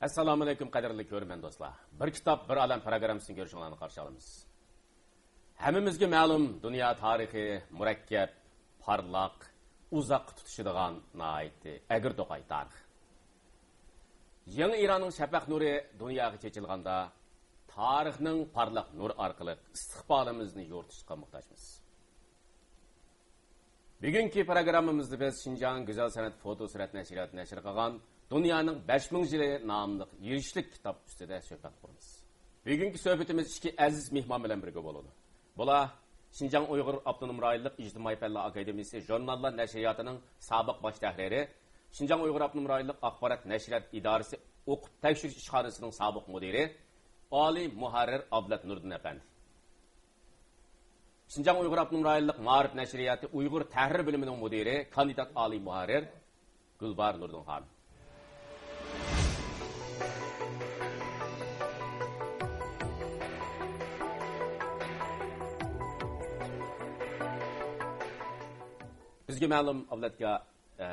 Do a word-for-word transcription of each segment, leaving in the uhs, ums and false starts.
ئەسسالامۇئەلەيكۇم، قەدىرلىك كۆرۈرمەن دوستلار. بىر كىتاب، بىر ئالەم پروگراممىسىنى كۆرۈشۈڭلارنى قارشى ئالىمىز. ھەممىمىزگە مەلۇم، دۇنيا تارىخى مۇرەككەپ، پارلاق، ئۇزاققا تۇتىشىدىغان ناھايىتى ئەگرى توقاي تارىخ. يېڭى ئىراننىڭ شەپەق نۇرى دۇنياغا چېچىلغاندا، تارىخنىڭ پارلاق نۇرى ئارقىلىق ئىستىقبالىمىزنى يورۇتۇشقا موھتاجمىز. بۈگۈنكى پروگراممىمىزدا بىز شىنجاڭ گۈزەل سەنئەت فوتو سۈرەت نەشرىياتى نەشر قىلغان دۇنيانىڭ بەش مىڭ يىلى ناملىق يۈرۈشلۈك كىتاب ئۈستىدە سۆھبەت قۇرىمىز. بۈگۈنكى سۆھبىتىمىز ئىككى ئەزىز مېھمان بىلەن بىرگە بولىدۇ. بۇلار شىنجاڭ ئۇيغۇر ئاپتونوم رايونلۇق ئىجتىمائىي پەنلەر ئاكادېمىيىسى ژۇرناللار نەشرىياتىنىڭ سابىق باش تەھرىرى، شىنجاڭ ئۇيغۇر ئاپتونوم رايونلۇق ئاخبارات نەشرىيات ئىدارىسى ئوقۇپ تەكشۈرۈش ئىشخانىسىنىڭ سابىق مۇدىرى، ئالىي مۇھەررىر ئابلەت نۇردىن ئەپەندى. شىنجاڭ ئۇيغۇر ئاپتونوم رايونلۇق مائارىپ نەشرىياتى ئۇيغۇر تەھرىر بۆلۈمىنىڭ مۇدىرى، كاندىدات ئالىي مۇھەررىر گۈلباھار نۇردىن خانىم. بىزگە مەلۇم، ئابلەتكا، ئە،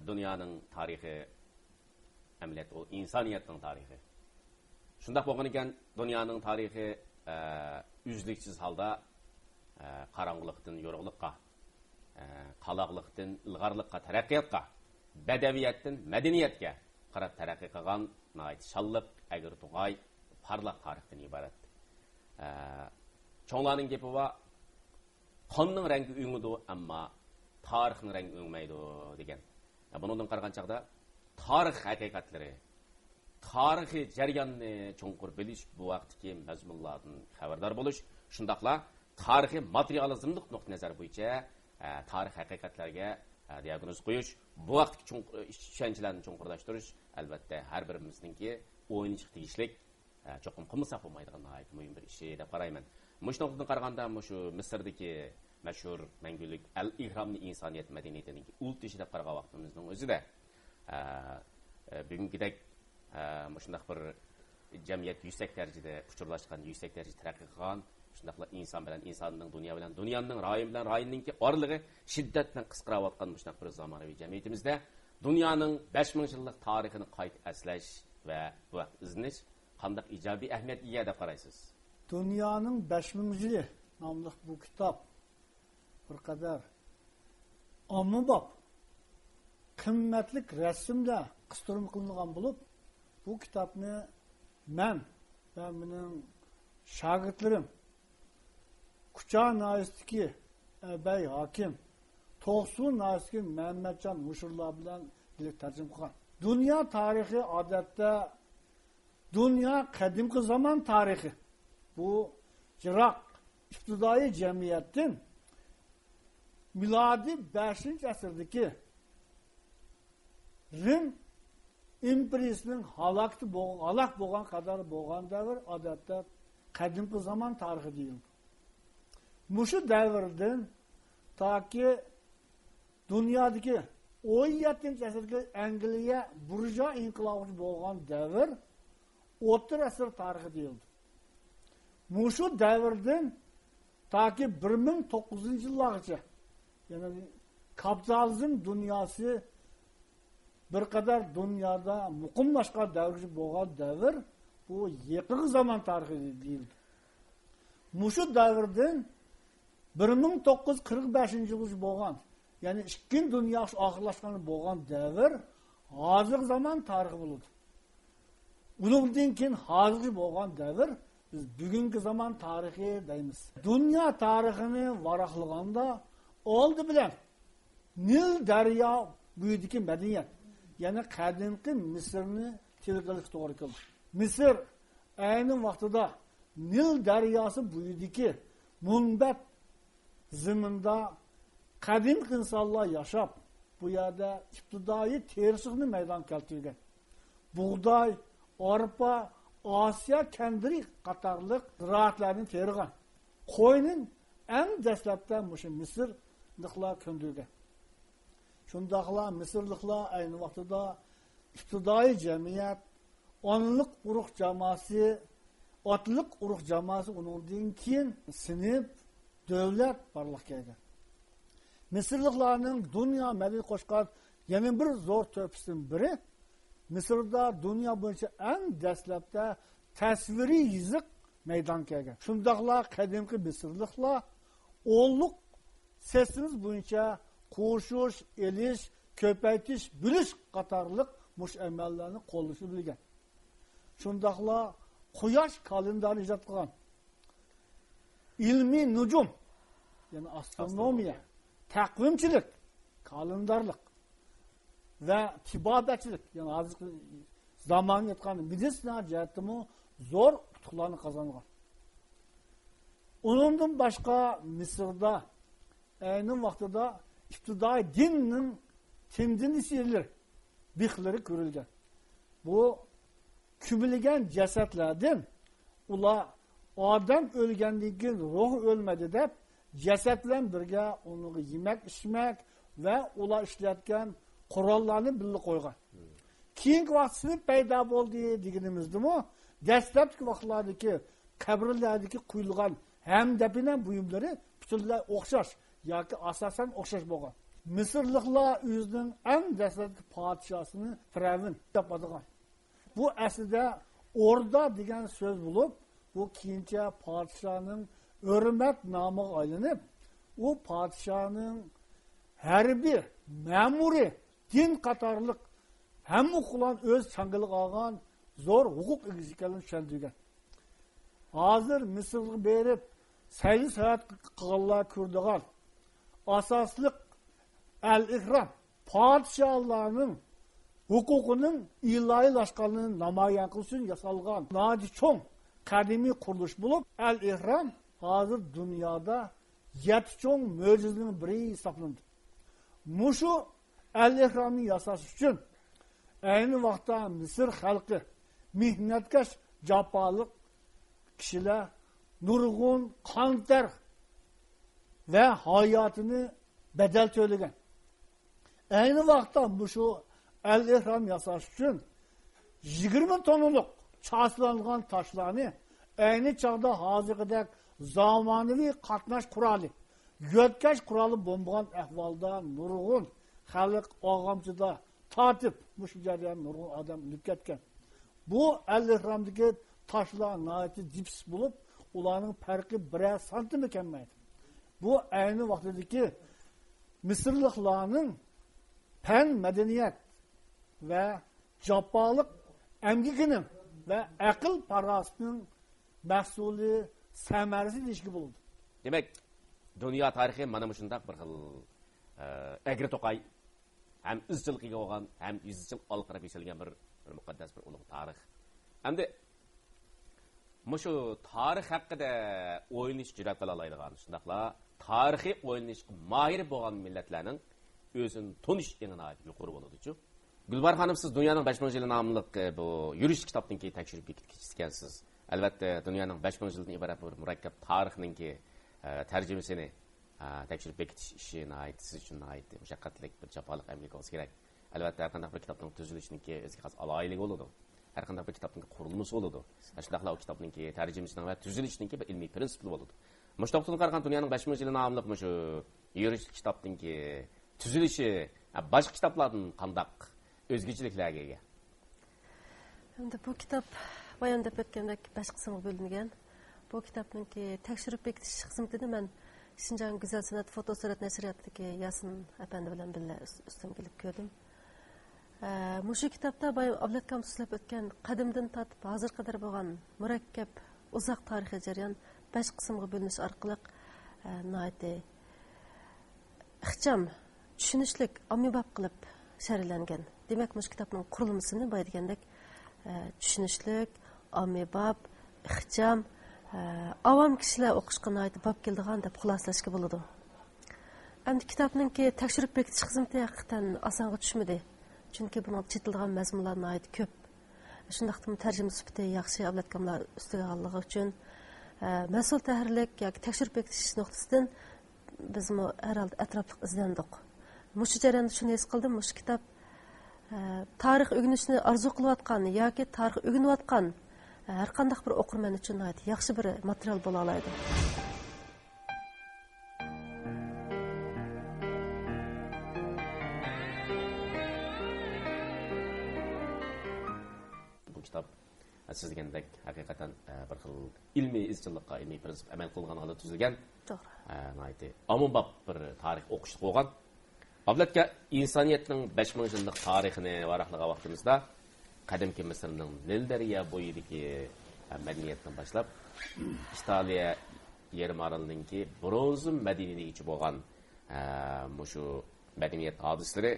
دۇنيانىڭ تارىخى ئەمەلىيەتتە ئۇ ئىنسانىيەتنىڭ تارىخى. شۇنداق بولغىنىكەن، دۇنيانىڭ تارىخى، ئە، ئۈزلۈكسىز ھالدا، ئە، قاراڭغۇلۇقتىن يورۇقلۇققا، ئە، قالاقلىقتىن ئىلغارلىققا، تەرەققىياتقا، بەدەۋىيەتتىن مەدەنىيەتكە قاراپ تەرەققىي قىلغان ناھايىتى شانلىق، ئەگرى توقاي، پارلاق تارىختىن ئىبارەت. ئە، چوڭلارنىڭ گېپى بار، قاننىڭ رەڭگى ئۆڭىدۇ، ئەمما تارىخنىڭ رەڭگى ئۆڭمەيدۇ، دېگەن. بۇنىڭدىن قارىغان چاغدا تارىخ ھەقىقەتلىرى، تارىخىي جەرياننى چوڭقۇر بىلىش، بۇ ھەقتىكى مەزمۇنلاردىن خەۋەردار بولۇش، شۇنداقلا تارىخىي ماتېرىيالىزملىق نۇقتىئىنەزەر بويىچە، ئە، تارىخ ھەقىقەتلەرگە، ئە، دىياگنوز قويۇش، بۇ ھەقتىكى چوڭ، ئىش-چۈشەنچىلەرنى چوڭقۇرلاشتۇرۇش، ئەلۋەتتە، ھەر بىرىمىزنىڭكى ئويلىنىشقا تېگىشلىك، ئە، چوقۇم قىلمىساق بولمايدىغان ناھايىتى مۇھىم بىر ئىش دەپ قارايمەن. مۇشۇ نۇقتىدىن قارىغاندا، مۇشۇ مىسىردىكى مەشھۇر مەڭگۈلۈك ئەل ئېھرامنى ئىنسانىيەت مەدەنىيىتىنىڭكى ئۇل تېشى دەپ قارىغان ۋاقتىمىزنىڭ ئۆزىدە، ئە، ئە، بۈگۈنكىدەك، ئە، مۇشۇنداق بىر جەمئىيەت يۈكسەك دەرىجىدە ئۇچۇرلاشقان، يۈكسەك دەرىجىدە تەرەققىي قىلغان، شۇنداقلا ئىنسان بىلەن ئىنساننىڭ، دۇنيا بىلەن دۇنيانىڭ، رايون بىلەن رايوننىڭكى ئارىلىقى شىددەت بىلەن قىسقىراۋاتقان مۇشۇنداق بىر زامانىۋى جەمئىيىتىمىزدە دۇنيانىڭ بەش مىڭ يىللىق تارىخىنى قايتا ئەسلەش ۋە بۇ ھەقتە ئىزدىنىش قانداق ئىجابىي ئەھمىيەتكە ئىگە دەپ قارايسىز؟ دۇنيانىڭ بەش مىڭ يىلى ناملىق بۇ كىتاب بىر قەدەر ئاممىباب، قىممەتلىك رەسىمدە قىستۇرما قىلىنغان بولۇپ، بۇ كىتابنى مەن ۋە مېنىڭ شاگىرتلىرىم، كۇچا ناھىيەسىدىكى ئەبەي ھاكىم، توقسۇ ناھىيەسىدىكى مەمەتجان مۇشۇرلار بىلەن بىللە تەرجىمە قىلغان. دۇنيا تارىخى ئادەتتە دۇنيا قەدىمكى زامان تارىخى. بۇ يىراق ئىپتىدائىي جەمئىيەتتىن مىلادىي بەشىنچى ئەسىردىكى رىم ئىمپېرىيىسىنىڭ ھالاكىتى بول-، ھالاك بولغان قەدەر بولغان دەۋر ئادەتتە قەدىمكى زامان تارىخى دېيىلىدۇ. مۇشۇ دەۋردىن تاكى دۇنيادىكى ئون يەتتىنچى ئەسىردىكى ئەنگلىيە بۇرژۇئا ئىنقىلابىغىچە بولغان دەۋر ئوتتۇرا ئەسىر تارىخى دېيىلىدۇ. مۇشۇ دەۋردىن تاكى بىر مىڭ توققۇز يۈزىنچى يىللارغىچە، يەنى كاپىتالىزم دۇنياسى بىر قەدەر دۇنيادا مۇقىملاشقان دەۋرگىچە بولغان دەۋر، بۇ يېقىنقى زامان تارىخى دېيىلىدۇ. مۇشۇ دەۋردىن بىر مىڭ توققۇز يۈز قىرىق بەشىنچى يىلغىچە بولغان، يەنى ئىككىنچى دۇنيا ئۇرۇشى ئاخىرلاشقاندا بولغان دەۋر ھازىرقى زامان تارىخى بولىدۇ. ئۇنىڭدىن كېيىن ھازىرغىچە بولغان دەۋر بىز بۈگۈنكى زامان تارىخى دەيمىز. دۇنيا تارىخىنى ۋاراقلىغاندا ئالدى بىلەن نىل دەريا بويىدىكى مەدەنىيەت، يەنى قەدىمكى مىسىرنى تىلغا ئېلىشقا توغرا كېلىدۇ. مىسىر ئەينى ۋاقتىدا نىل دەرياسى بويىدىكى مۇنبەت زېمىندا قەدىمكى ئىنسانلار ياشاپ، بۇ يەردە ئىپتىدائىي تېرىقچىلىقنى مەيدانغا كەلتۈرگەن. بۇغداي، ئارپا، ئاسىيا كەندىرى قاتارلىق زىرائەتلەرنى تېرىغان. قوينى ئەڭ دەسلەپتە مۇشۇ مىسىرلىقلار كۆندۈرگەن. شۇنداقلا مىسىرلىقلار ئەينى ۋاقتىدا ئىپتىدائىي جەمئىيەت، ئانىلىق ئۇرۇق جاماسى، ئاتىلىق ئۇرۇق جاماسى ئۇنىڭدىن كېيىن سىنىپ، دۆلەت بارلىققا كەلگەن. مىسىرلىقلارنىڭ دۇنيا مەدەنىيىتىگە قوشقان يەنە بىر زور تۆھپىسىدىن بىرى، مىسىردا دۇنيا بويىچە ئەڭ دەسلەپتە تەسۋىرىي يېزىق مەيدانغا كەلگەن. شۇنداقلا قەدىمكى مىسىرلىقلار ئونلۇق سىستېمىسى بويىچە قوشۇش، ئېلىش، كۆپەيتىش، بۆلۈش قاتارلىق مۇشۇ ئەمەللەرنى قوللىشىنى بىلگەن. شۇنداقلا قۇياش كالېندارىنى ئىجاد قىلغان. ئىلمىي نۇجۇم، يەنى ئاسترونومىيە، تەقۋىمچىلىك، كالېندارلىق ۋە تېبابەتچىلىك، يەنى ھازىرقى زامانغا ئېيتقاندا مېدىتسىنا جەھەتتىمۇ زور ئۇتۇقلارنى قازانغان. ئۇنىڭدىن باشقا مىسىردا ئەينى ۋاقتىدا ئىپتىدائىي دىننىڭ تېندېنسىيەلىرى، بىخلىرى كۆرۈلگەن. بۇ كۆمۈلگەن جەسەتلەردىن ئۇلار ئادەم ئۆلگەندىن كېيىن روھ ئۆلمەيدۇ دەپ، جەسەت بىلەن بىرگە ئۇنىڭغا يېمەك، ئىچمەك ۋە ئۇلار ئىشلەتكەن قوراللارنى بىللە قويغان. كېيىنكى ۋاقىت سىنىپ پەيدا بولدى دېگىنىمىزدىمۇ، دەسلەپكى ۋاقىتلاردىكى قەبرىلەردىكى قويۇلغان ھەمدەپنە بۇيۇملىرى پۈتۈنلەي ئوخشاش ياكى ئاساسەن ئوخشاش بولغان. مىسىرلىقلار ئۆزىنىڭ ئەڭ دەسلەپكى پادىشاسىنى فىرئەۋن دەپ ئاتىغان. بۇ ئەسلىدە ئوردا دېگەن سۆز بولۇپ، بۇ كېيىنچە پادىشانىڭ ھۆرمەت نامىغا ئايلىنىپ، ئۇ پادىشانىڭ ھەربىي، مەمۇرىي، دىن قاتارلىق ھەممە ھوقۇقلارنى ئۆز چاڭگىلىغا ئالغان زور ھوقۇق ئىگىسى ئىكەنلىكىنى چۈشەندۈرگەن. ھازىر مىسىرغا بېرىپ سەيلە ساياھەت قىلغانلار كۆرىدىغان ئاساسلىق ئەل ئېھرام پادىشاھلارنىڭ ھوقۇقىنىڭ ئىلاھىيلاشقانلىقىنى نامايان قىلىش ئۈچۈن ياسالغان ناھايىتى چوڭ قەدىمىي قۇرۇلۇش بولۇپ، ئەل ئېھرام ھازىر دۇنيادا يەتتە چوڭ مۆجىزىنىڭ بىرى ھېسابلىنىدۇ. مۇشۇ ئەل ئېھرامنى ياساش ئۈچۈن ئەينى ۋاقىتتا مىسىر خەلقى، مېھنەتكەش، جاپالىق كىشىلەر نۇرغۇن قان تەر ۋە ھاياتىنى بەدەل تۆلىگەن. ئەينى ۋاقىتتا مۇشۇ ئەل ئېھرام ياساش ئۈچۈن يىگىرمە توننىلىق چاسلانغان تاشلارنى ئەينى چاغدا ھازىرقىدەك زامانىۋى قاتناش قورالى، يۆتكەش قورالى بولمىغان ئەھۋالدا نۇرغۇن خەلق ئاغامچىدا تارتىپ، مۇشۇ جەريان نۇرغۇن ئادەم ئۆلۈپ كەتكەن. بۇ ئەل ئېھرامدىكى تاشلار ناھايىتى جىپسىس بولۇپ، ئۇلارنىڭ پەرقى بىرەر سانتىممۇ كەلمەيدۇ. بۇ ئەينى ۋاقتىدىكى مىسىرلىقلارنىڭ پەن، مەدەنىيەت ۋە جاپالىق ئەمگىكىنىڭ ۋە ئەقىل پاراسىتىنىڭ مەھسۇلى، سەمەرىسى دېيىشكە بولىدۇ. دېمەك، دۇنيا تارىخى مانا مۇشۇنداق بىر خىل، ئە، ئەگرى توقاي، ھەم ئىزچىللىققا ئىگە بولغان، ھەم ئىزچىل ئالغا قاراپ يېشىلگەن بىر، بىر مۇقەددەس، بىر ئۇلۇغ تارىخ. ئەمدى مۇشۇ تارىخ ھەققىدە ئويلىنىش جۈرئەت قىلالايدىغان، شۇنداقلا تارىخىي ئويلىنىشقا ماھىر بولغان مىللەتلەرنىڭ ئۆزىنى تونۇش ئېڭى ناھايىتى يۇقىرى بولىدۇچۇ. گۈلباھار خانىم، سىز دۇنيانىڭ بەش مىڭ يىلى ناملىق، ئە، بۇ يۈرۈشلۈك كىتابتىن كېيىن تەكشۈرۈپ بېكىتكۈچىسىكەنسىز. ئەلۋەتتە، دۇنيانىڭ بەش مىڭ يىلدىن ئىبارەت بىر مۇرەككەپ تارىخنىڭكى، ئە، تەرجىمىسىنى، ئە، تەكشۈرۈپ بېكىتىش ئىشى ناھايىتى، سىز ئۈچۈن ناھايىتى مۇشەققەتلىك، بىر جاپالىق ئەمگەك بولسا كېرەك. ئەلۋەتتە، ھەر قانداق بىر كىتابنىڭ تۈزۈلۈشىنىڭكى ئۆزىگە خاس ئالاھىدىلىكى بولىدۇ. ھەر قانداق بىر كىتابنىڭكى قۇرۇلمىسى بولىدۇ. شۇنداقلا ئۇ كىتابنىڭكى تەرجىمىسىنىڭ ۋە تۈزۈلۈشىنىڭكى بىر ئىلمىي پىرىنسىپلىرى بولىدۇ. مۇشۇ نۇقتىدىن قارىغاندا، دۇنيانىڭ بەش مىڭ يىلى ناملىق مۇشۇ يۈرۈشلۈك كىتابنىڭكى تۈزۈلۈشى، ھە، باشقا كىتابلاردىن قانداق ئۆزگىچىلىكلەرگە ئىگە؟ ئەمدى بۇ كىتاب بايام دەپ ئۆتكەندەك بەش قىسىمغا بۆلۈنگەن. بۇ كىتابنىڭكى تەكشۈرۈپ بېكىتىش خىزمىتىنى مەن شىنجاڭ گۈزەل سەنئەت فوتو سۈرەت نەشرىياتىدىكى ياسىن ئەپەندى بىلەن بىللە ئۈس-، ئۈستۈن كېلىپ كۆردۈم. ئە، مۇشۇ كىتابتا بايام ئابلەت ئاكام سۆزلەپ ئۆتكەن قەدىمدىن تارتىپ ھازىرغا قەدەر بولغان مۇرەككەپ، ئۇزاق تارىخىي جەريان بەش قىسىمغا بۆلۈنۈش ئارقىلىق، ئە، ناھايىتى ئىخچام، چۈشىنىشلىك، ئاممىباب قىلىپ شەرھلەنگەن. دېمەك، مۇشۇ كىتابنىڭ قۇرۇلمىسىنى بايا دېگەندەك، ئە، چۈشىنىشلىك، ئاممىباب، ئىخچام، ئە، ئاۋام كىشىلەر ئوقۇشقا ناھايىتى باب كېلىدىغان دەپ خۇلاسىلەشكە بولىدۇ. ئەمدى كىتابنىڭكى تەكشۈرۈپ بېكىتىش خىزمىتى ھەقىقەتەن ئاسانغا چۈشمىدى. چۈنكى بۇنىڭ چېتىلىدىغان مەزمۇنلار ناھايىتى كۆپ. شۇنداقتىمۇ تەرجىمە سۈپىتى ياخشى، ئابلەت ئاكاملار ئۈستىگە ئالغانلىقى ئۈچۈن، ئە، مەسئۇل تەھرىرلىك ياكى تەكشۈرۈپ بېكىتىش نۇقتىسىدىن بىزمۇ ھەر ھالدا ئەتراپلىق ئىزدەندۇق. مۇشۇ جەرياندا شۇنى ھېس قىلدىم، مۇشۇ كىتاب، ئە، تارىخ ئۆگىنىشنى ئارزۇ قىلىۋاتقان ياكى تارىخ ئۆگىنىۋاتقان، ئە، ھەر قانداق بىر ئوقۇرمەن ئۈچۈن ناھايىتى ياخشى بىر ماتېرىيال بولالايدۇ. ھەقىقەتەن، ئە، بىر خىل ئىلمىي ئىزچىللىققا، ئىلمىي پىرىنسىپ ئەمەل قىلغان ھالدا تۈزۈلگەن، توغرا. ئە، ناھايىتى ئومۇمباب بىر تارىخ ئوقۇشلۇق بولغان. ئابلەتكە ئىنسانىيەتنىڭ بەش مىڭ يىللىق تارىخىنى ۋاراقلىغان ۋاقتىمىزدا، قەدىمكى مىسىرنىڭ نىل دەريا بويىدىكى، ئە، مەدەنىيەتتىن باشلاپ، ئىتالىيە يېرىم ئارىلىنىڭكى برونزا مەدەنىيىتىگىچە بولغان، ئە، مۇشۇ مەدەنىيەت ھادىسىلىرى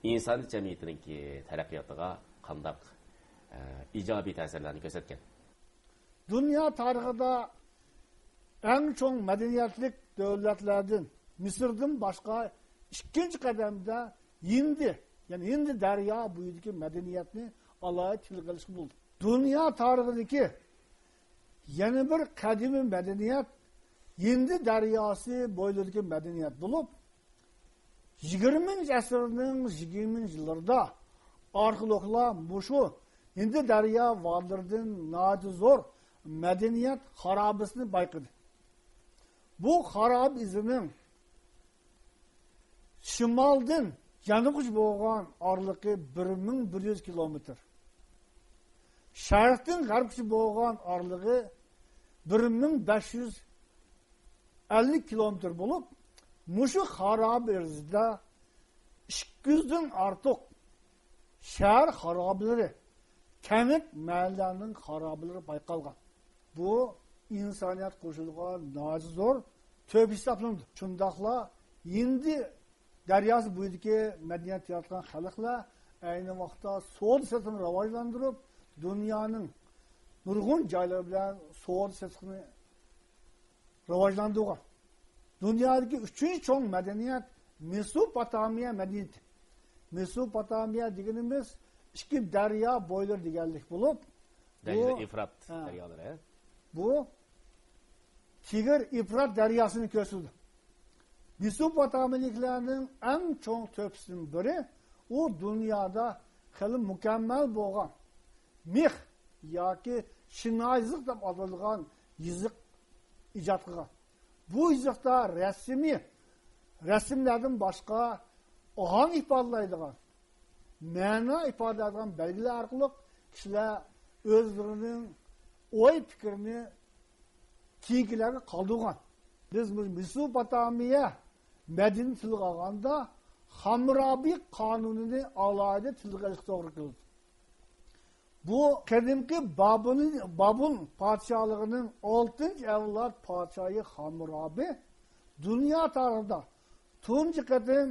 ئىنسانىيەت جەمئىيىتىنىڭكى تەرەققىياتىغا قانداق، ئە، ئىجابىي تەسىرلەرنى كۆرسەتكەن؟ دۇنيا تارىخىدا ئەڭ چوڭ مەدەنىيەتلىك دۆلەتلەردىن مىسىردىن باشقا ئىككىنچى قەدەمدە ھىندى، يەنى ھىندى دەريا بويىدىكى مەدەنىيەتنى ئالاھىدە تىلغا ئېلىشقا بولىدۇ. دۇنيا تارىخىدىكى يەنە بىر قەدىمىي مەدەنىيەت ھىندى دەرياسى بويلىرىدىكى مەدەنىيەت بولۇپ، يىگىرمىنچى ئەسىرنىڭ يىگىرمىنچى يىللىرىدا ئارخېئولوگلار مۇشۇ ھىندى دەريا ۋادىلىرىدىن ناھايىتى زور مەدەنىيەت خارابىسىنى بايقىدى. بۇ خارابە ئىزىنىڭ شىمالدىن جەنۇبقىچە بولغان ئارىلىقى بىر مىڭ بىر يۈز كىلومېتىر، شەرقتىن غەربكىچە بولغان ئارىلىقى بىر مىڭ بەش يۈز ئەللىك كىلومېتىر بولۇپ، مۇشۇ خارابە ئىزىدا ئىككى يۈزدىن ئارتۇق شەھەر خارابىلىرى، كەنت، مەھەللىلەرنىڭ خارابىلىرى بايقالغان. بۇ ئىنسانىيەت قوشۇلغان ناھايىتى زور تۆھپە ھېسابلىنىدۇ. شۇنداقلا ھىندى دەرياسى بويىدىكى مەدەنىيەت ياراتقان خەلقلەر ئەينى ۋاقىتتا سودا سېتىقنى راۋاجلاندۇرۇپ، دۇنيانىڭ نۇرغۇن جايلىرى بىلەن سودا سېتىقنى راۋاجلاندۇرغان. دۇنيادىكى ئۈچىنچى چوڭ مەدەنىيەت مېسوپوتامىيە مەدەنىيىتى. مېسوپوتامىيە دېگىنىمىز ئىككى دەريا بويلىرى دېگەنلىك بولۇپ، دەريا بۇ، ئىفرات ھە. دەريالىرى، ھە؟ بۇ تىگىر ئىفرات دەرياسىنى كۆرسىتىدۇ. مېسوپوتامىيىلىكلەرنىڭ ئەڭ چوڭ تۆھپىسىدىن بىرى، ئۇ دۇنيادا خېلى مۇكەممەل بولغان مىخ ياكى شىنا يېزىق دەپ ئاتىلىدىغان يېزىق ئىجاد قىلغان. بۇ يېزىقتا رەسىمىي رەسىملەردىن باشقا ئاھاڭ ئىپادىلەيدىغان، مەنا ئىپادىلەيدىغان بەلگىلەر ئارقىلىق كىشىلەر ئۆزلىرىنىڭ ئوي پىكرىنى كېيىنكىلەرگە قالدۇرغان. بىز مۇ-، مېسوپوتامىيە مەدەنىيىتى تىلغا ئالغاندا، خاممۇرابى قانۇنىنى ئالاھىدە تىلغا ئېلىشقا توغرا كېلىدۇ. بۇ قەدىمكى بابۇن، بابۇن پادىشاھلىقىنىڭ ئالتىنچى ئەۋلاد پادىشاھى خاممۇرابى دۇنيا تارىخىدا تۇنجى قېتىم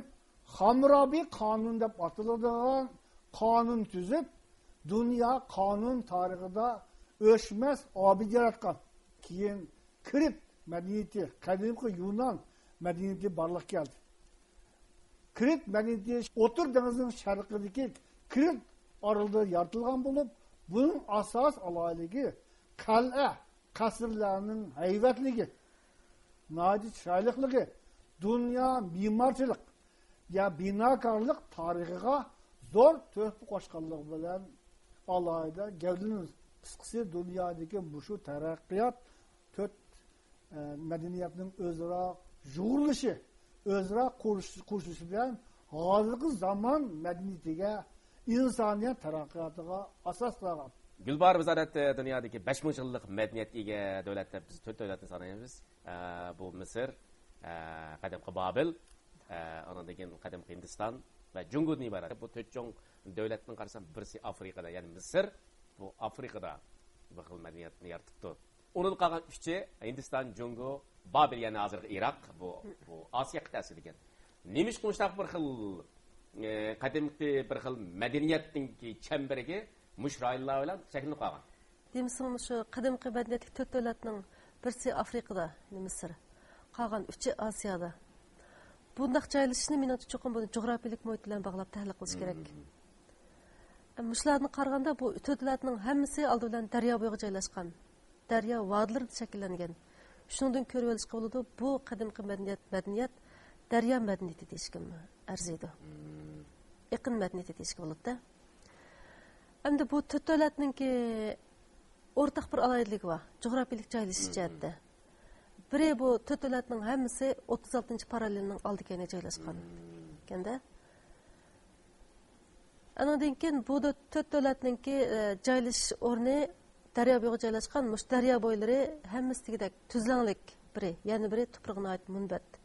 خاممۇرابى قانۇنى دەپ ئاتىلىدىغان قانۇن تۈزۈپ، دۇنيا قانۇن تارىخىدا ئۆچمەس ئابىدە ياراتقان. كېيىن كرېت مەدەنىيىتى، قەدىمكى يۇنان مەدەنىيىتى بارلىققا كەلدى. كرېت مەدەنىيىتى ئوتتۇرا دېڭىزنىڭ شەرقىدىكى كرېت ئارىلىدا يارىتىلغان بولۇپ، بۇنىڭ ئاساسىي ئالاھىدىلىكى قەلئە، قەسىرلەرنىڭ ھەيۋەتلىكى، ناھايىتى چىرايلىقلىقى، دۇنيا مېمارچىلىق يا بىناكارلىق تارىخىغا زور تۆھپە قوشقانلىقى بىلەن ئالاھىدە گەۋدىلىنىدۇ. قىسقىسى، دۇنيادىكى مۇشۇ تەرەققىيات تۆت، ئە، مەدەنىيەتنىڭ ئۆزئارا يۇغۇرۇلۇشى، ئۆزئارا قورش-، قورشىلىشى بىلەن ھازىرقى زامان مەدەنىيىتىگە، ئىنسانىيەت تەرەققىياتىغا ئاساس سالغان. گۈلباھار، بىز ئادەتتە دۇنيادىكى بەش مىڭ يىللىق مەدەنىيەتكە ئىگە دۆلەت دەپ بىز تۆت دۆلەتنى سانايمىز. ئە، بۇ مىسىر، ئە، قەدىمكى بابىل، ئە، ئاندىن كېيىن قەدىمكى ھىندىستان ۋە جۇڭگودىن ئىبارەت. بۇ تۆت چوڭ دۆلەتنىڭ قارىسام بىرسى ئافرىقىدا، يەنى مىسىر، بۇ ئافرىقىدا بىر خىل مەدەنىيەتنى يارىتىپتۇ. ئۇنىڭ قالغان ئۈچى، ھىندىستان، جۇڭگو، بابىل، يەنى ھازىرقى ئىراق، بۇ، بۇ ئاسىيا قىتئەسى دېگەن. نېمىشقا مۇشۇنداق بىر خىل، ئە، قەدىمكى بىر خىل مەدەنىيەتنىڭكى چەمبىرىكى مۇشۇ رايونلار بىلەن چەكلىنىپ قالغان؟ دېمىسىڭ، مۇشۇ قەدىمكى مەدەنىيەتلىك تۆت دۆلەتنىڭ بىرسى ئافرىقىدا، مىسىر، قالغان ئۈچى ئاسىيادا. بۇنداق جايلىشىشنى، مېنىڭچە، چوقۇم بۇنى جۇغراپىيەلىك مۇھىت بىلەن باغلاپ تەھلىل قىلىش كېرەك. مۇشۇلاردىن قارىغاندا، بۇ تۆت دۆلەتنىڭ ھەممىسى ئالدى بىلەن دەريا بويىغا جايلاشقان، دەريا ۋادىلىرىدا شەكىللەنگەن. شۇنىڭدىن كۆرۈۋېلىشقا بولىدۇ، بۇ قەدىمكى مەدەنىيەت، مەدەنىيەت دەريا مەدەنىيىتى دېيىشكە ئەرزىيدۇ. ئېقىن مەدەنىيىتى دېيىشكە بولىدۇ. ئەمدى بۇ تۆت دۆلەتنىڭكى ئورتاق بىر ئالاھىدىلىكى بار، جۇغراپىيەلىك جايلىشىش جەھەتتە. بىرى، بۇ تۆت دۆلەتنىڭ ھەممىسى ئوتتۇز ئالتىنچى پاراللېلنىڭ ئالدى كەينىگە جايلاشقان ئىكەندە. ئانىڭدىن كېيىن بۇ دۆ-، تۆت دۆلەتنىڭكى، ئە، جايلىشىش ئورنى دەريا بويىغا جايلاشقان مۇشۇ دەريا بويلىرى ھەممىسى دېگۈدەك تۈزلەڭلىك، بىرى، يەنە بىرى، تۇپرىقى ناھايىتى مۇنبەت.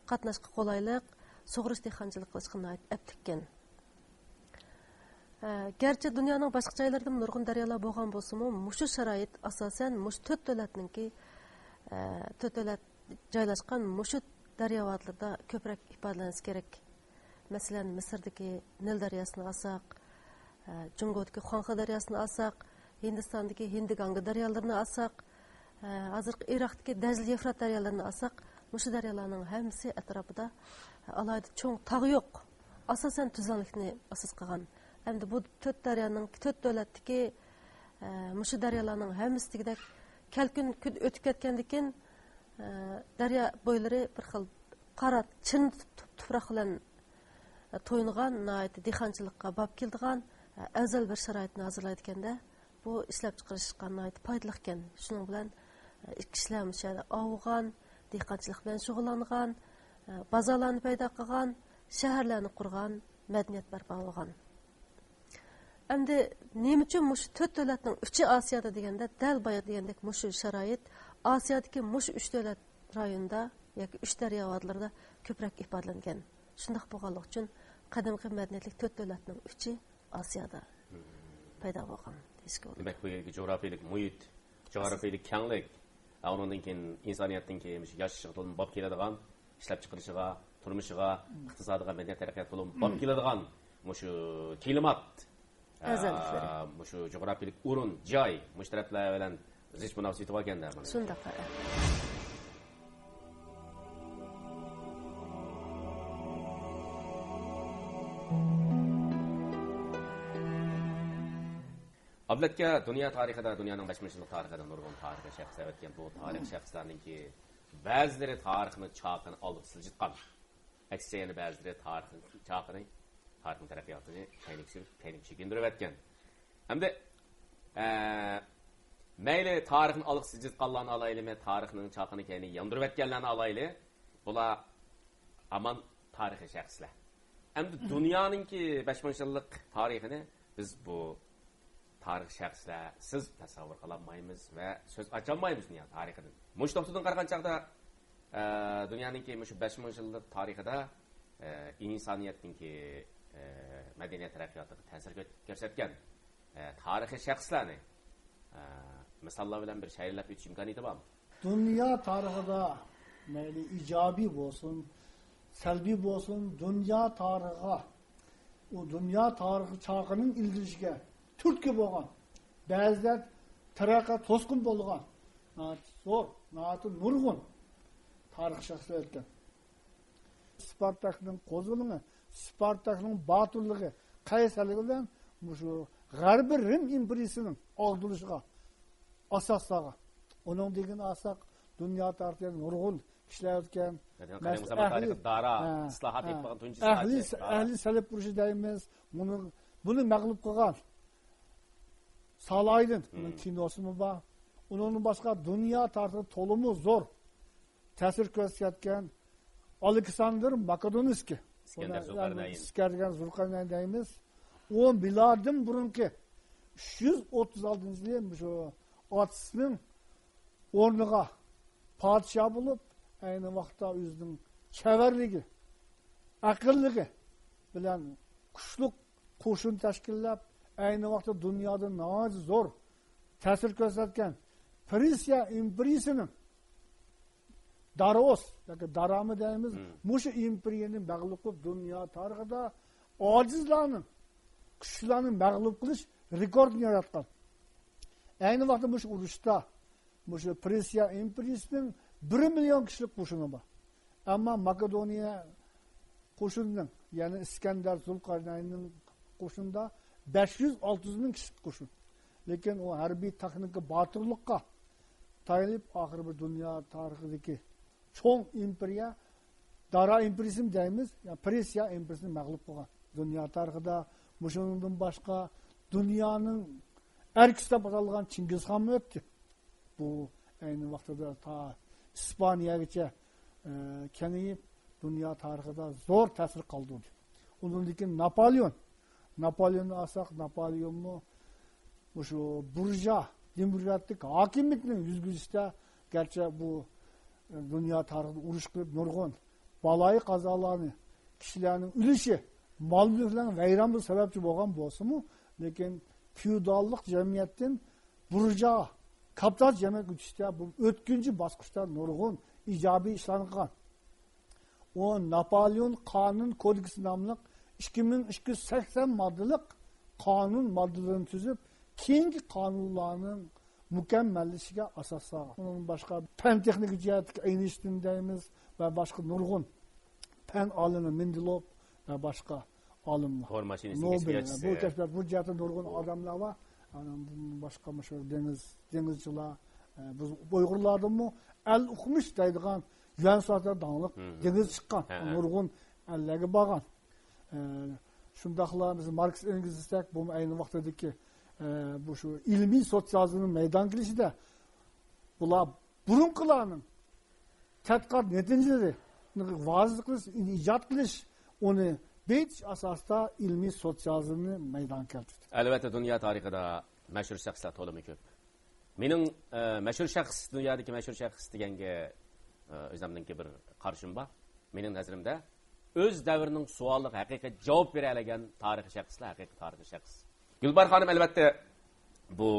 قاتناشقا قولايلىق، سۇغىرىش، دېھقانچىلىق قىلىشقا ناھايىتى ئەپلىككەن. ئە، گەرچە دۇنيانىڭ باشقا جايلىرىدىمۇ نۇرغۇن دەريالار بولغان بولسىمۇ، مۇشۇ شارائىت ئاساسەن مۇشۇ تۆت دۆلەتنىڭكى، ئە، تۆت دۆلەت جايلاشقان مۇشۇ دەريا ۋادىلىرىدا كۆپرەك ئىپادىلەنسە كېرەك. مەسىلەن، مىسىردىكى نىل دەرياسىنى ئالساق، ئە، جۇڭگودىكى خۇاڭخې دەرياسىنى ئالساق، ھىندىستاندىكى ھىندى گاڭگا دەريالىرىنى ئالساق، ئە، ھازىرقى ئىراقتىكى دەجلە يەفرات دەريالىرىنى ئالساق، مۇشۇ دەريالارنىڭ ھەممىسى ئەتراپىدا، ئە، ئالاھىدە چوڭ تاغ يوق. ئاساسەن تۈزلەڭلىكنى ئاساس قىلغان. ئەمدى بۇ تۆت دەريانىڭ، تۆت دۆلەتتىكى، ئە، مۇشۇ دەريالارنىڭ ھەممىسى دېگۈدەك كەلكۈن كۈن ئۆتۈپ كەتكەندىن كېيىن، ئە، دەريا بويلىرى بىر خىل قارا چىرنە تۇپ-، تۇپ-، تۇپراق بىلەن، ئە، تويۇنغان، ناھايىتى دېھقانچىلىققا باب كېلىدىغان، ئە، ئەۋزەل بىر شارائىتنى ھازىرلايدىكەن-دە. بۇ ئىشلەپچىقىرىشقا ناھايىتى پايدىلىق ئىكەن. شۇنىڭ بىلەن، ئە، كىشىلەر مۇشۇ يەردە ئاۋۇغان، دېھقانچىلىق بىلەن شۇغۇللانغان، ئە، بازارلارنى پەيدا قىلغان، شەھەرلەرنى قۇرغان، مەدەنىيەت بەرپا بولغان. ئەمدى نېمە ئۈچۈن مۇشۇ تۆت دۆلەتنىڭ ئۈچى ئاسىيادا دېگەندە، دەل بايا دېگەندەك مۇشۇ شارائىت ئاسىيادىكى مۇشۇ ئۈچ دۆلەت رايونىدا ياكى ئۈچ دەريا ۋادىلىرىدا كۆپرەك ئىپادىلەنگەن. شۇنداق بولغانلىقى ئۈچۈن قەدىمكى مەدەنىيەتلىك تۆت دۆلەتنىڭ ئۈچى ئاسىيادا پەيدا بولغان دېيىشكە بولىدۇ. دېمەك، بۇ يەردىكى جۇغراپىيەلىك مۇھىت، جۇغراپىيەلىك كەڭلىك، ئە، ئۇنىڭدىن كېيىن ئىنسانىيەتنىڭكى مۇشۇ ياشىشىغا تولىمۇ باب كېلىدىغان، ئىشلەپچىقىرىشىغا، تۇرمۇشىغا، ئىقتىسادىغا، مەدەنىيەت تەرەققىياتىغا تولىمۇ باب كېلىدىغان مۇشۇ كىلىمات، ئەۋزەللىكلىرى. ئە، مۇشۇ جۇغراپىيەلىك ئورۇن، جاي، مۇشۇ تەرەپلەر بىلەن زىچ مۇناسىۋىتى باركەن-دە بۇنىڭ. شۇنداق، ھە. ئابلەتكە دۇنيا تارىخىدا، دۇنيانىڭ بەش مىڭ يىللىق تارىخىدا نۇرغۇن تارىخىي شەخسلەر ئۆتكەن. بۇ تارىخىي شەخسلەرنىڭكى بەزىلىرى تارىخنى چاقىنى ئالدىغا سىلجىتقان. ئەكسىچە يەنە بەزىلىرى تارىخنى، چاقىنى، تارىخنىڭ تەرەققىياتىنى كەينىگە سۈرۈپ، كەينىگە چېكىندۈرۈۋەتكەن. ئەمدى، ئە، مەيلى تارىخنى ئالدىغا سىلجىتقانلارنى ئالايلىمۇ، تارىخنىڭ چاقىنى كەينىگە ياندۇرۇۋەتكەنلەرنى ئالايلى. بۇلار ھامان تارىخىي شەخسلەر. ئەمدى دۇنيانىڭكى بەش مىڭ يىللىق تارىخىنى بىز بۇ تارىخىي شەخسلەر، سىز تەسەۋۋۇر قىلالمايمىز ۋە سۆز ئاچالمايمىز دۇنيا تارىخىدىن. مۇشۇ نۇقتىدىن قارىغان چاغدا، ئە، دۇنيانىڭكى مۇشۇ بەش مىڭ يىللىق تارىخىدا، ئە، ئىنسانىيەتنىڭكى، ئە، مەدەنىيەت تەرەققىياتىغا تەسىر كۆ-، كۆرسەتكەن، ئە، تارىخىي شەخسلەرنى، ئە، مىساللار بىلەن بىر شەيئىلەپ ئۆتۈش ئىمكانىيىتى بارمۇ؟ دۇنيا تارىخىدا، مەيلى ئىجابىي بولسۇن، سەلبىي بولسۇن، دۇنيا تارىخىغا، ئۇ دۇنيا تارىخى چاقىنىڭ ئىلگىرىلىشىگە تۈرتكە بولغان، بەزىدە تەرەققىيات توسقۇن بولغان، ناھايىتى زور، ناھايىتى نۇرغۇن تارىخىي شەخسلەر ئۆتكەن. سپارتاكنىڭ قوزغىلىڭى، سپارتاكنىڭ باتۇرلۇقى، قەيسەرلىكى بىلەن مۇشۇ غەربىي رىم ئىمپېرىيىسىنىڭ ئاغدۇرۇلۇشىغا ئاساس سالغان. ئۇنىڭ دېگىنى ئالساق، دۇنيا تارىخىدا نۇرغۇن كىشىلەر ئۆتكەن. زاتەن قەدىم مەس-، زامان ئەھلى، تارىخىدا دارا، ھە، ئىسلاھات ھە. ئېلىپ بارغان تۇنجى ئەھلى، ئىسلاھاتچى، دارا. ئەھلى سەلىپ ئۇرۇشى دەيمىز. بۇنى، بۇنى مەغلۇپ قىلغان سالاھىدىن، ئۇنىڭ كىنوسىمۇ بار. ئۇنىڭدىن باشقا دۇنيا تارىخىدا تولىمۇ زور تەسىر كۆرسەتكەن ئالېكساندىر ماكېدونىيسكىي. ئىسكەندەر زۇلقەرنەين. ئىسكەندەر زۇلقەرنەين دەيمىز. ئۇ مىلادىدىن بۇرۇنقى ئۈچ يۈز ئوتتۇز ئالتىنچى يىلى مۇشۇ ئاتىسىنىڭ ئورنىغا پادىشاھ بولۇپ، ئەينى ۋاقىتتا ئۆزىنىڭ چەۋەرلىكى، ئەقىللىقى بىلەن كۈچلۈك قوشۇن تەشكىللەپ، ئەينى ۋاقىتتا دۇنيادا ناھايىتى زور تەسىر كۆرسەتكەن پېرسىيە ئىمپېرىيىسىنىڭ دارىئۇس ياكى دارامى دەيمىز، مم. مۇشۇ ئىمپېرىيەنى مەغلۇپ قىلىپ، دۇنيا تارىخىدا ئاجىزلارنىڭ، كۈچلۈكلەرنى مەغلۇپ قىلىش رېكورتىنى ياراتقان. ئەينى ۋاقىتتا مۇشۇ ئۇرۇشتا مۇشۇ پېرسىيە ئىمپېرىيىسىنىڭ بىر مىليون كىشىلىك قوشۇنى بار. ئەمما ماكېدونىيە قوشۇنىنىڭ، يەنى ئىسكەندەر زۇلقەرنەيننىڭ قوشۇنىدا بەش يۈز، ئالتە يۈز مىڭ كىشىلىك قوشۇن. لېكىن ئۇ ھەربىي تېخنىكا، باتۇرلۇققا تايىنىپ، ئاخىرى بىر دۇنيا تارىخىدىكى چوڭ ئىمپېرىيە، دارا ئىمپېرىيىسىمۇ دەيمىز، يا پېرسىيە ئىمپېرىيىسىنى مەغلۇپ قىلغان. دۇنيا تارىخىدا مۇشۇنىڭدىن باشقا دۇنيانىڭ ئەركىسى دەپ ئاتالغان چىڭگىزخانمۇ ئۆتتى. بۇ ئەينى ۋاقتىدا تا ئىسپانىيەگىچە، ئە، كېڭىيىپ، دۇنيا تارىخىدا زور تەسىر قالدۇردى. ئۇنىڭدىن كېيىن ناپالېئون. ناپالېئوننى ئالساق، ناپالېئونمۇ مۇشۇ بۇرژۇئا دېموكراتىك ھاكىمىيەتنىڭ يۈرگۈزۈشىدە، گەرچە بۇ، ئە، دۇنيا تارىخىدا ئۇرۇش قىلىپ، نۇرغۇن بالايىقازالارنى، كىشىلەرنىڭ ئۆلۈشى، مال مۈلۈكلەرنىڭ ۋەيران بولۇشى سەۋەبچى بولغان بولسىمۇ، لېكىن فېئوداللىق جەمئىيەتتىن بۇرژۇئا كاپىتالىست جەمئىيەتكە ئۆتۈشتە بۇ ئۆتكۈنچى باسقۇچتا نۇرغۇن ئىجابىي ئىشلارنى قىلغان. ئۇ ناپولېئون قانۇن كودېكسى ناملىق ئىككى مىڭ ئىككى يۈز سەكسەن ماددىلىق قانۇن ماددىلىرىنى تۈزۈپ، كېيىنكى قانۇنلارنىڭ مۇكەممەللىشىشىگە ئاساس سالغان. ئۇنىڭدىن باشقا پەن تېخنىكا جەھەتتىكى ئەينشتىن دەيمىز ۋە باشقا نۇرغۇن پەن ئالىمى مېندېلوف ۋە باشقا ئالىملار. تور ماشىنىسىنى نوبېل، كەشپىياتچىسى. بۇ كەشپىيات، بۇ جەھەتتە نۇرغۇن ئادەملەر بار. ئاندىن باشقا مۇشۇ دېڭىز، دېڭىزچىلار، ئە، بىز ئۇيغۇرلاردىنمۇ ئەل ئۇقمۇش دەيدىغان يۈەن سۇلتان داڭلىق مم. دېڭىز چىققان، ھە، ھە. نۇرغۇن ئەللەرگە بارغان. ئە، شۇنداقلا بىز ماركس ئېنگېلس دېسەك، بۇ ئەينى ۋاقتىدىكى، ئە، بۇ شۇ ئىلمىي سوتسىيالىزمنىڭ مەيدانغا كېلىشىدە بۇلار بۇرۇنقىلارنىڭ تەتقىقات نەتىجىلىرى ۋازىز قىلىش، ئىجاد قىلىش، ئۇنى بېيىتىش ئاساسىدا ئىلمىي سوتسىيالىزمنى مەيدانغا كەلتۈردى. ئەلۋەتتە، دۇنيا تارىخىدا مەشھۇر شەخسلەر تولىمۇ كۆپ. مېنىڭ، ئە، مەشھۇر شەخس، دۇنيادىكى مەشھۇر شەخس دېگەنگە، ئە، ئۆزۈمنىڭكى بىر قارىشىم بار. مېنىڭ نەزىرىمدە، ئۆز دەۋرىنىڭ سوئالىغا ھەقىقىي جاۋاب بېرەلىگەن تارىخىي شەخسلەر ھەقىقىي تارىخىي شەخس. گۈلباھار خانىم، ئەلۋەتتە، بۇ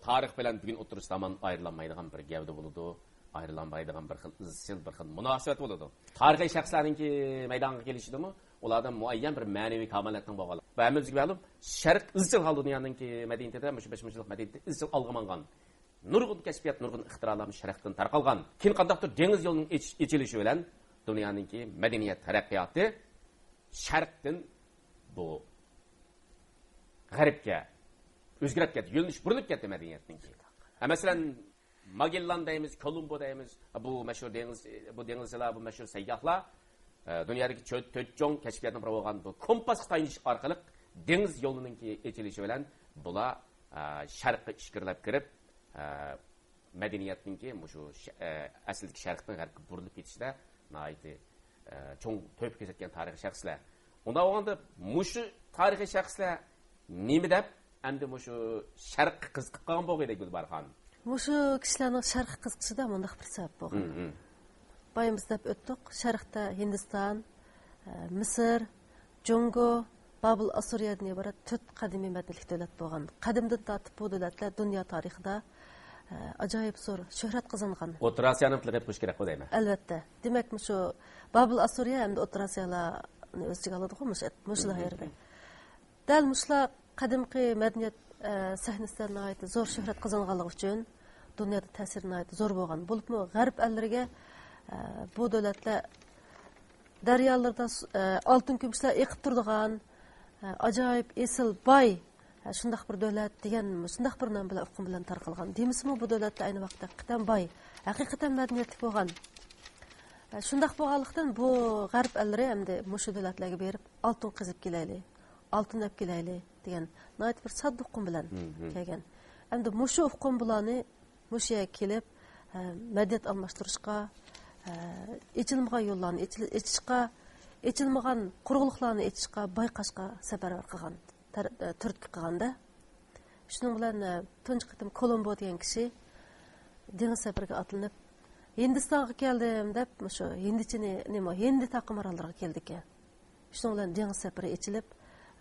تارىخ بىلەن بۈگۈن ئوتتۇرىسىدا ھامان ئايرىلالمايدىغان بىر گەۋدە بولىدۇ، ئايرىلالمايدىغان بىر خىل ئىزچىل، بىر خىل مۇناسىۋەت بولىدۇ. تارىخىي شەخسلەرنىڭكى مەيدانغا كېلىشىدىمۇ ئۇلاردا مۇئەييەن بىر مەنىۋى كامالەتنىڭ بولغانلىقى. ۋە ھەممىمىزگە مەلۇم، شەرق ئىزچىل ھالدا دۇنيانىڭكى مەدەنىيىتىدە، مۇشۇ بەش مىڭ يىللىق مەدەنىيەتتە ئىزچىل ئالغا ماڭغان. نۇرغۇن كەشپىيات، نۇرغۇن ئىختىرالار شەرقتىن تارقالغان. كېيىن قانداقتۇر دېڭىز يولىنىڭ ئېچ-، ئېچىلىشى بىلەن دۇنيانىڭكى مەدەنىيەت تەرەققىياتى شەرقتىن بۇ غەربكە ئۆزگىرىپ كەتتى، يۆنىلىش بۇرۇلۇپ كەتتى مەدەنىيەتنىڭكى. ھە، مەسىلەن، ماگېللان دەيمىز، كولومبو دەيمىز، بۇ مەشھۇر دېڭىز، بۇ دېڭىزچىلار، بۇ مەشھۇر سەيياھلار، ئە، دۇنيادىكى چۆ-، تۆت چوڭ كەشپىياتنىڭ بىرى بولغان بۇ كومپاسقا تايىنىش ئارقىلىق دېڭىز يولىنىڭكى ئېچىلىشى بىلەن بۇلار، ئە، شەرققە ئىچكىرىلەپ كىرىپ، ئە، مەدەنىيەتنىڭكى مۇشۇ ش-، ئە، ئەسلىدىكى شەرقتىن غەربكە بۇرۇلۇپ كېتىشىدە ناھايىتى، ئە، چوڭ تۆھپە كۆرسەتكەن تارىخىي شەخسلەر. ئۇنداق بولغاندا مۇشۇ تارىخىي شەخسلەر نېمە دەپ ئەمدى مۇشۇ شەرققە قىزىقىپ قالغان بولغىيدى گۈلبارخان؟ مۇشۇ كىشىلەرنىڭ شەرققە قىزىقىشىدا مۇنداق بىر سەۋەب بولغان. مم، مم. بايىمىز دەپ ئۆتتۇق، شەرقتە ھىندىستان، ئە، مىسىر، جۇڭگو، بابىل ئاسسۇرىيەدىن ئىبارەت تۆت قەدىمىي مەدەنىيەتلىك دۆلەت بولغان. قەدىمدىن تارتىپ بۇ دۆلەتلەر دۇنيا تارىخىدا، ئە، ئاجايىپ زور شۆھرەت قازانغان. ئوتتۇرا ئاسىيانى تىلغا ئېلىپ قويۇش كېرەك بۇ دەيمەن. ئەلۋەتتە. دېمەك، مۇشۇ بابىل ئاسسۇرىيە ھەمدە ئوتتۇرا ئاسىيالارنى ئۆز ئىچىگە ئالىدىغۇ، مۇشۇ، مۇشۇلا يەردە. دەل مۇشۇلار قەدىمكى مەدەنىيەت، ئە، سەھنىسىدە ناھايىتى زور شۆھرەت قازانغانلىقى ئۈچۈن دۇنيادا تەسىرى ناھايىتى زور بولغان. بولۇپمۇ غەرب ئەللىرىگە، ئە، بۇ دۆلەتلەر دەريالىرىدا سۇ-، ئە، ئالتۇن كۈمۈشلەر ئېقىپ تۇرىدىغان، ئە، ئاجايىپ ئېسىل باي، ئە، شۇنداق بىر دۆلەت دېگەن شۇنداق بىر نام بىلەن، ئۇقۇم بىلەن تارقالغان. دېمىسىمۇ بۇ دۆلەتلەر ئەينى ۋاقىتتا ھەقىقەتەن باي، ھەقىقەتەن مەدەنىيەتلىك بولغان. ئە، شۇنداق بولغانلىقتىن بۇ غەرب ئەللىرى ئەمدى مۇشۇ دۆلەتلەرگە بېرىپ ئالتۇن قېزىپ كېلەيلى، ئالتۇن ئېلىپ كېلەيلى دېگەن ناھايىتى بىر ساددا ئۇقۇم بىلەن كەلگەن. ئەمدى مۇشۇ ئۇقۇم بۇلارنى مۇشۇ يەرگە كېلىپ، ئە، مەدەنىيەت ئالماشتۇرۇشقا، ئە، ئېچىلمىغان يوللارنى ئېچىل-، ئېچىشقا، ئېچىلمىغان قۇرۇقلۇقلارنى ئېچىشقا، بايقاشقا سەپەرۋەر قىلغان، تەر-، ئە، تۈرتكە قىلغاندا. شۇنىڭ بىلەن، ئە، تۇنجى قېتىم كولومبو دېگەن كىشى دېڭىز سەپىرىگە ئاتلىنىپ، ھىندىستانغا كەلدىم دەپ، مۇشۇ ھىندىچىنى، نېمە، ھىندى تاقىم ئاراللىرىغا كېلىدىكەن. شۇنىڭ بىلەن دېڭىز سەپىرى ئېچىلىپ،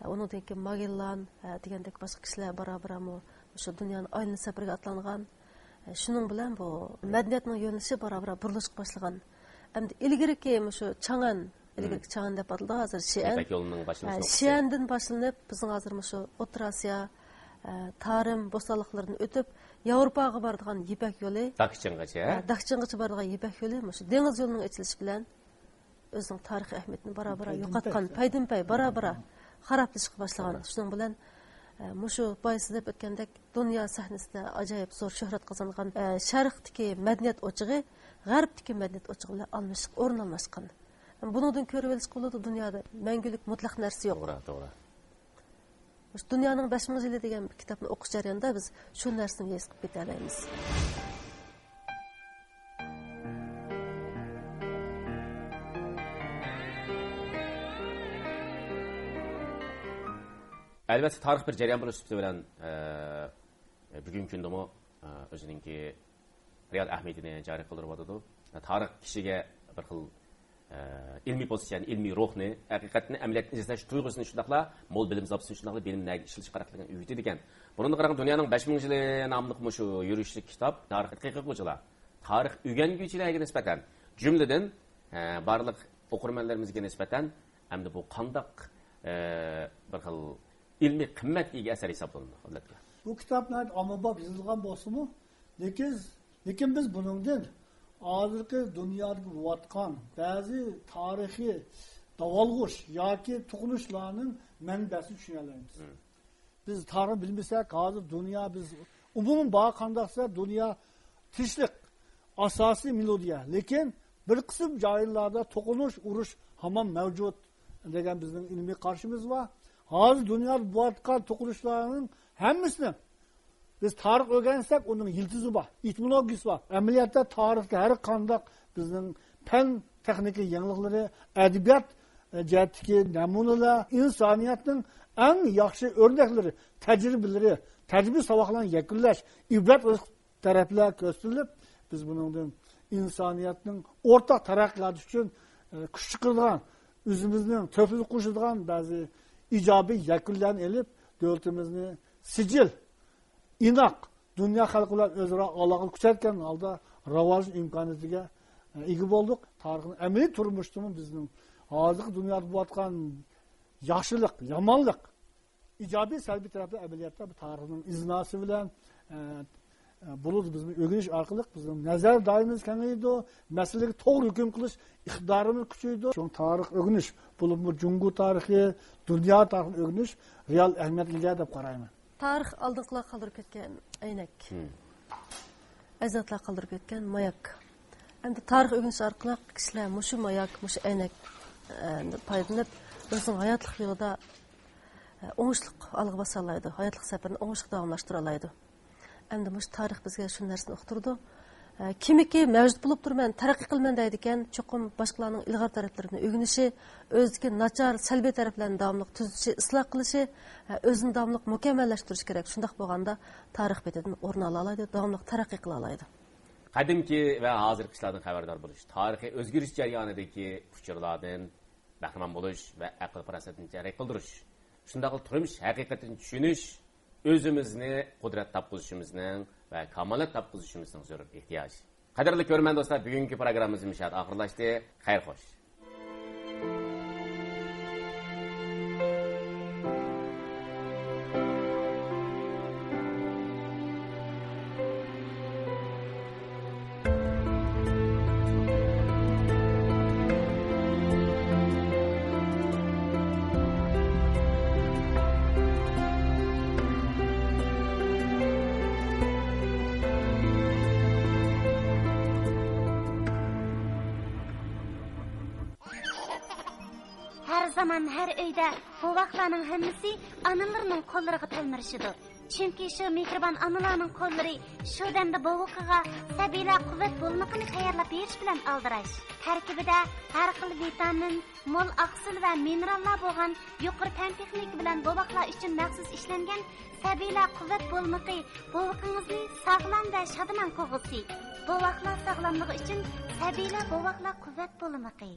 ئۇنىڭدىن كېيىن ماگېللان، ھە، دېگەندەك باشقا كىشىلەر بارا-بارا مۇ-، مۇشۇ دۇنيانى ئايلىنىش سەپىرىگە ئاتلانغان. شۇنىڭ بىلەن بۇ مەدەنىيەتنىڭ يۆنىلىشى بارا-بارا بۇرۇلۇشقا باشلىغان. ئەمدى ئىلگىرىكى مۇشۇ چاڭئەن، ئىلگىرىكى چاڭئەن دەپ ئاتىلىدۇ، ھازىر شىئەن. يىپەك يولىنىڭ باشلىنىش ھە، نۇقتىسى. شىئەندىن باشلىنىپ، بىزنىڭ ھازىر مۇشۇ ئوتتۇرا ئاسىيا، ھە، تارىم بوستانلىقلىرىدىن ئۆتۈپ، ياۋروپاغا بارىدىغان يىپەك يولى. داكچىڭغىچە، ھە؟ ھە، داكچىڭغىچە بارىدىغان يىپەك يولى مۇشۇ دېڭىز يولىنىڭ ئېچىلىشى بىلەن ئۆزىنىڭ تارىخىي ئەھمىيىتىنى بارا-بارا يوقاتقان، پەيدىنپەي، پەيدىنپەي، بارا-بارا خارابلىشىشقا باشلىغان. توغرا. شۇنىڭ بىلەن، ئە، مۇشۇ بايا سىز دەپ ئۆتكەندەك، دۇنيا سەھنىسىدە ئاجايىپ زور شۆھرەت قازانغان، ئە، شەرقتىكى مەدەنىيەت ئوچىقى غەربتىكى مەدەنىيەت ئوچىقى بىلەن ئالمىشىپ، ئورۇن ئالماشقان. بۇنىڭدىن كۆرۈۋېلىشقا بولىدۇ، دۇنيادا مەڭگۈلۈك مۇتلەق نەرسە يوق. توغرا، توغرا. مۇشۇ دۇنيانىڭ بەش مىڭ يىلى دېگەن بىر كىتابنى ئوقۇش جەريانىدا بىز شۇ نەرسىنى ھېس قىلىپ كېتەلەيمىز. ئەلۋەتتە، تارىخ بىر جەريان بولۇش سۈپىتى بىلەن، ئە، بۈگۈنكى كۈندىمۇ، ئە، ئۆزىنىڭكى رېئال ئەھمىيىتىنى جارى قىلدۇرۇۋاتىدۇ. تارىخ كىشىگە بىر خىل، ئە، ئىلمىي پوزىتسىيەنى، ئىلمىي روھنى، ھەقىقەتنى ئەمەلىيەتتە ئىزدەش تۇيغۇسىنى شۇنداقلا مول بىلىم زاپىسىنى شۇنداقلا بىلىم نەگە ئىشلىتىش كېرەكلىكىنى ئۆگىتىدىكەن. بۇنىڭدا قاراڭ، دۇنيانىڭ بەش مىڭ يىلى ناملىق مۇشۇ يۈرۈشلۈك كىتاب تارىخ تەتقىق قىلغۇچىلار، تارىخ ئۆگەنگۈچىلەرگە نىسبەتەن، جۈملىدىن، ئە، بارلىق ئوقۇرمەنلىرىمىزگە نىسبەتەن ئەمدى بۇ قانداق، ئە، بىر خىل ئىلمىي قىممەتكە ئىگە ئەسەر ھېسابلىنىدۇ، ئەلۋەتتە. بۇ كىتاب ناھايىتى ئاممىباب يېزىلغان بولسىمۇ، لېكىن، لېكىن بىز بۇنىڭدىن ھازىرقى دۇنيادىكى بولۇۋاتقان بەزى تارىخىي داۋالغۇش ياكى توقۇنۇشلارنىڭ مەنبەسىنى چۈشىنەلەيمىز. مم. بىز تارىخنى بىلمىسەك، ھازىر دۇنيا، بىز ئومۇمەن بار قانداق دېسە، دۇنيا تىنچلىق، ئاساسىي مېلودىيە. لېكىن بىر قىسىم جايلاردا توقۇنۇش، ئۇرۇش ھامان مەۋجۇت دېگەن بىزنىڭ ئىلمىي قارىشىمىز بار. ھازىر دۇنيادا بولۇۋاتقان توقۇنۇشلارنىڭ ھەممىسىنى بىز تارىخ ئۆگەنسەك، ئۇنىڭ يىلتىزى بار، ئېتىمولوگىيىسى بار. ئەمەلىيەتتە تارىختا ھەر قانداق بىزنىڭ پەن تېخنىكا يېڭىلىقلىرى، ئەدەبىيات، ئە، جەھەتتىكى نەمۇنىلەر، ئىنسانىيەتنىڭ ئەڭ ياخشى ئۆرنەكلىرى، تەجرىبىلىرى، تەجرىبە ساۋاقلارنى يەكۈنلەش، ئىبرەت ئېلىش تەرەپلەر كۆرسىتىلىپ، بىز بۇنىڭدىن ئىنسانىيەتنىڭ ئورتاق تەرەققىياتى ئۈچۈن، ئە، كۈچ چىقىرىدىغان، ئۆزىمىزنىڭ تۆھپىمىزنى قوشىدىغان بەزى ئىجابىي يەكۈنلەرنى ئېلىپ، دۆلىتىمىزنى سىجىل، ئىناق، دۇنيا خەلقى بىلەن ئۆزئارا ئالاقىنى كۈچەيتكەن ھالدا راۋاج ئىمكانىيىتىگە ئىگە بولدۇق. تارىخنى ئەمەلىي تۇرمۇشتىمۇ بىزنىڭ ھازىرقى دۇنيادا بولۇۋاتقان ياخشىلىق، يامانلىق، ئىجابىي، سەلبىي تەرەپلەر ئەمەلىيەتتە بۇ تارىخنىڭ ئىزناسى بىلەن، ئە، ئە، بولىدۇ. بىزنىڭ ئۆگىنىش ئارقىلىق بىزنىڭ نەزەر دائىرىمىز كېڭىيىدۇ، مەسىلىگە توغرا ھۆكۈم قىلىش ئىقتىدارىمىز كۈچىيىدۇ. شۇڭا تارىخ ئۆگىنىش، بولۇپمۇ جۇڭگو تارىخى، دۇنيا تارىخىنى ئۆگىنىش رېئال ئەھمىيەتكە ئىگە دەپ قارايمەن. تارىخ ئالدىنقىلار قالدۇرۇپ كەتكەن ئەينەك. مم. ئەجدادلار قالدۇرۇپ كەتكەن ماياك. ئەمدى تارىخ ئۆگىنىش ئارقىلىق كىشىلەر مۇشۇ ماياك، مۇشۇ ئەينەك، ئە، پايدىلىنىپ، ئۆزىنىڭ ھاياتلىق يولىدا، ئە، ئوڭۇشلۇق ئالغا باسالايدۇ، ھاياتلىق سەپىرىنى ئوڭۇشلۇق داۋاملاشتۇرالايدۇ. ئەمدى مۇشۇ تارىخ بىزگە شۇ نەرسىنى ئۇقتۇرىدۇ. ئە، كىمكى مەۋجۇت بولۇپ تۇرىمەن، تەرەققىي قىلىمەن دەيدىكەن، چوقۇم باشقىلارنىڭ ئىلغار تەرەپلىرىنى ئۆگىنىشى، ئۆزىدىكى ناچار، سەلبىي تەرەپلەرنى داۋاملىق تۈزىتىشى، ئىسلاھ قىلىشى، ئە، ئۆزىنى داۋاملىق مۇكەممەللەشتۈرۈشى كېرەك. شۇنداق بولغاندا تارىخ بېتىدىن ئورۇن ئالالايدۇ، داۋاملىق تەرەققىي قىلالايدۇ. قەدىمكى ۋە ھازىرقى ئىشلاردىن خەۋەردار بولۇش، تارىخىي ئۆزگىرىش جەريانىدىكى ئۇچۇرلاردىن بەھرىمەن بولۇش ۋە ئەقىل-پاراسەتنى جەرى قىلدۇرۇش، شۇنداقلا تۇرمۇش ھەقىقىتىنى چۈشىنىش ئۆزىمىزنى قۇدرەت تاپقۇزۇشىمىزنىڭ ۋە كامالەت تاپقۇزۇشىمىزنىڭ زۆرۈر ئېھتىياجى. قەدىرلىك كۆرۈرمەن دوستلار، بۈگۈنكى پروگراممىمىز مۇشۇ يەردە ئاخىرلاشتى. خەير خوش. ھەر زامان، ھەر ئۆيدە بوۋاقلارنىڭ ھەممىسى ئانىلىرىنىڭ قوللىرىغا تەلمۈرۈشىدۇ. چۈنكى شۇ مېھرىبان ئانىلارنىڭ قوللىرى شۇ دەمدە بوۋىقىغا سەبىيلەر قۇۋۋەت بولمىقىنى تەييارلاپ بېرىش بىلەن ئالدىراش. تەركىبىدە ھەر خىل ۋىتامىن، مول ئاقسىل ۋە مىنېراللار بولغان يۇقىرى پەن تېخنىكا بىلەن بوۋاقلار ئۈچۈن مەخسۇس ئىشلەنگەن سەبىيلەر قۇۋۋەت بولمىقى بوۋىقىڭىزنى ساغلام ۋە شادىمان قىلغۇسى. بوۋاقلار ساغلاملىقى ئۈچۈن سەبىيلەر بوۋاقلار قۇۋۋەت بولمىقى.